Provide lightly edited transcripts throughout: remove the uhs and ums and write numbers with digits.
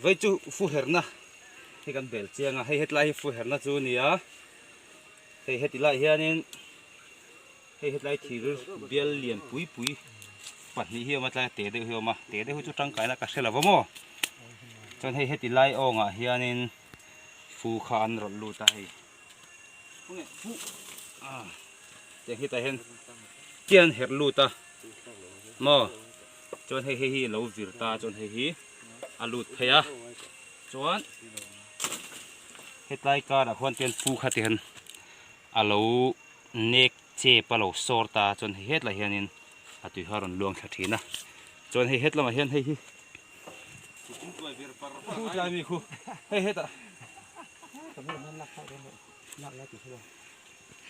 Vei chu fu herna hi kan bel chiang a, hei hetlai hi fu herna chu a ni a, hei heti lai hianin hei hetlai thir bial lian pui pui pahnih hi a awm a tlai te deuh hi a awm a, te deuh hi chu tangkaina ka hre lo va maw chuan hei heti lai awngah hianin fu kha an rawlh lut a hei fu ah tiang hetah hian chian herh lut a maw chuan hei hei hi a lo vir ta chuan hei hi a lut phei a chuan hetlai karah khuan tian fu kha tihian a lo nek chep a lo sawr ta chuan hei hetlai hianin a tui kha a rawn luang thla thin a chuan hei hetlamah hian hei hi khu tlai mi khu hei hetah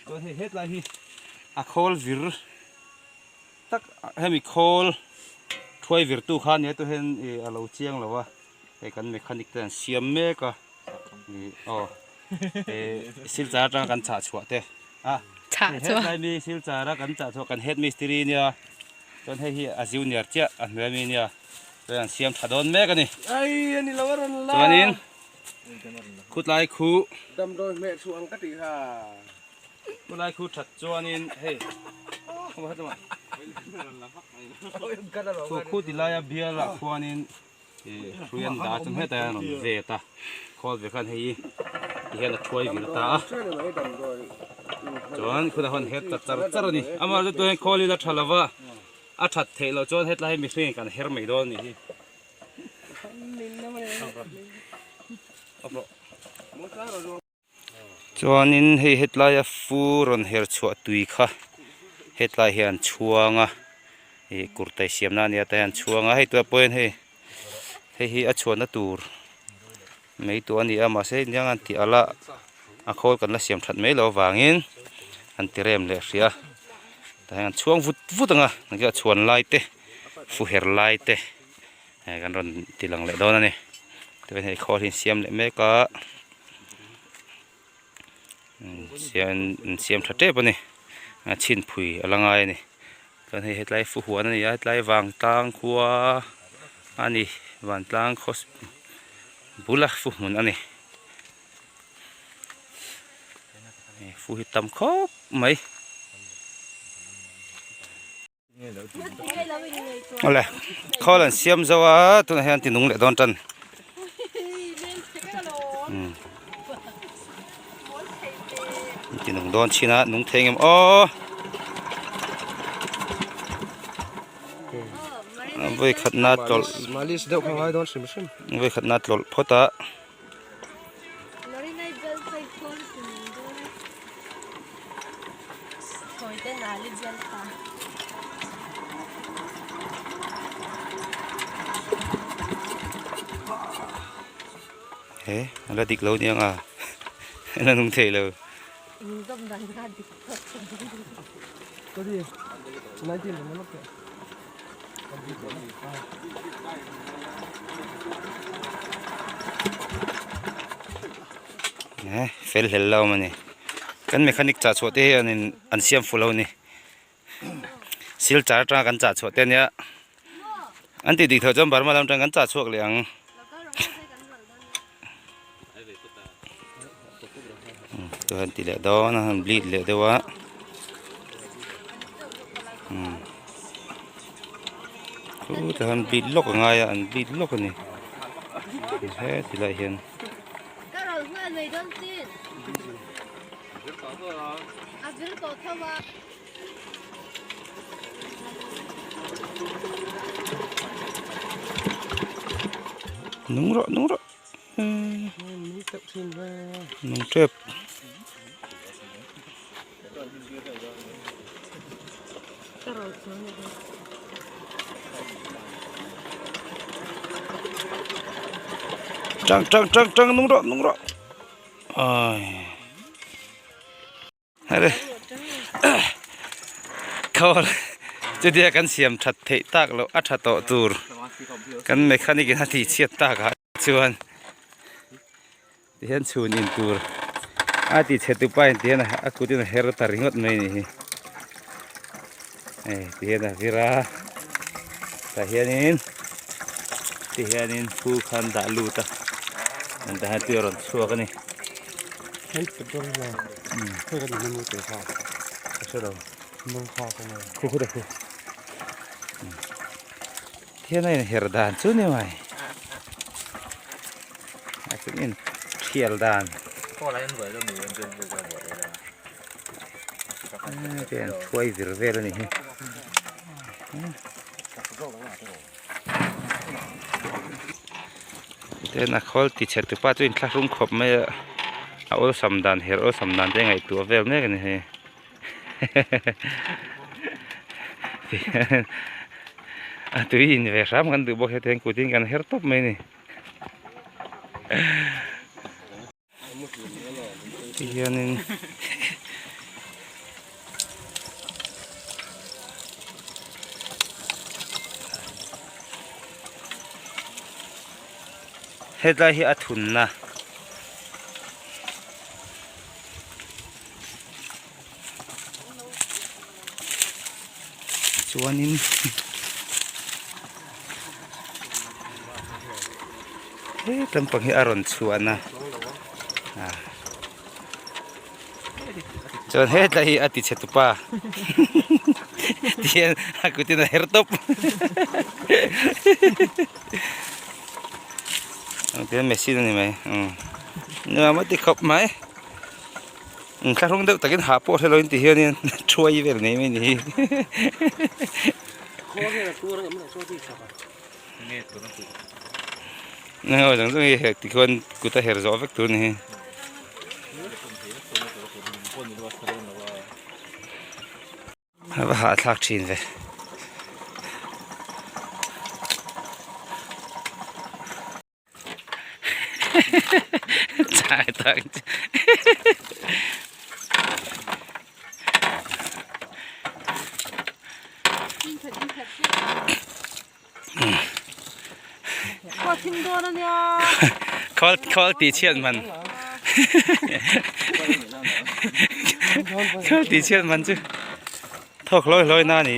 chuan hei hetlai hi a khawl vir tak hemi khawl thuai vir tu kha nia tu hian ih a lo chiang lo a hei kan mechanic te an siam mek a ih aw ih silchar atanga kan chah chhuah te a hetlai mi silchar a kan chah chhuah kan head mistiri nia chuan hei hi a junior chiah a hnuai ami nia chuan an siam tha dawn mek a ni chuanin khutlai khu damdawi hmeh chhuah ang ka tih kha. Khulai khu that chuanin hei khu khu ti laia bialah khuanin ih hrui an dah a chuan hetah hian a rawn vet a khawl ve khan hei ti hian a thuai vir ta a chuan khutah khuan her ta char char a ni amaherawhchu tunah hian khawl hi la tha lo va a that theih loh chuan hetlai hi mihring kan her mai dawn a nih hi. Chuanin hei hetlaia fu rawn her chhuah tui kha hetlai hian an chhuang a ih kurtai siamna a nia tah hian an chhuang a hei tunah pawh hian hei hei hi a chhuahna tur mai tur a ni a mahse hei nia an tih alh a a khawl kan la siam that mai loh avangin an ti rem leh hrih a tah hian an chhuang vut vut ang a a chhuan lai te fu her lai te. Hei kan rawn ti lang leh dawn a ni tichuan hei khawl hi an siam leh mek a an siam tha tep a ni a chhin phui a la ngai a ni chuan hei hetlai fu huan a ni a hetlai vangtlang khua a ni vantlang khaw bula fu hmun a ni fu hi tam khawp mai. Awle khawl an siam zo a tunah hian ti nung leh dawn tan ti nung dawn chin a nung thei ngem aw vawi khat na tlawlh vawi khat na tlawlh phawt a. He a la dik lo aniang a a la nung thei lo. Eh fel hlel lo awm a ni kan mechanic chah chhuah te hianin an siam fuh lo a ni silchar atanga kan chah chhuah te ania an tih dik tho chuan burma lam atang kan chah chhuak leh ang chuan ti leh dawn a han bleed leh deuh a khutah hian bleed lawk a ngai a an bleed lawk a ni heti lai hian. Nung rawh nung rawh nung tep tang tang tang tang nung rawh nung rawh ai Hare khawl chutia kan siam that theih tak loh a tha tawh tur kan mechanic in a tih chhiat tak ah chuan tihian chhun in tur a ti chhe tu pa in tihian a kut in a her ta ringawt mai a nih hi hei tihian a vir a tah hianin. Ti hianin fu khan dah lut a tah hian tui a rawn chhuak a ni. Hei petrol hian hei kan inna te kha ka hre lo khu khu ta khu Thian a inher dan chu ni mai a chu in thial dan hei an thuai vir vel a ni hi. Tin a khawl ti chhe tupa chu inthlahrung khawp mai a a awlsam dan her awlsam dan te ngaihtuah vel mek a ni hei a tui in ve hram kan duh bawk heti hian kutin kan her tawp mai a ni. Tihianin hetlai hi a thunna chuanin he lampang hi a rawn chhuahna ah chuan hetlai hi a ti chhe tupa tihian a kutin a her tawp tihian machine a ni mai umm nuam a ti khawp mai. Inthlahrung deuh takin hah pawh hre loin ti hianin thuai vel nei mai ni hi. Nge zawng zawng hi hek tikhuan kut a her zawh vek tur ni hi. A va hahthlak thin ve. Chai tak. Khawl khawl ti chhiat man. Khawl ti chhiat man chu thawk hlawi hlawi na ni.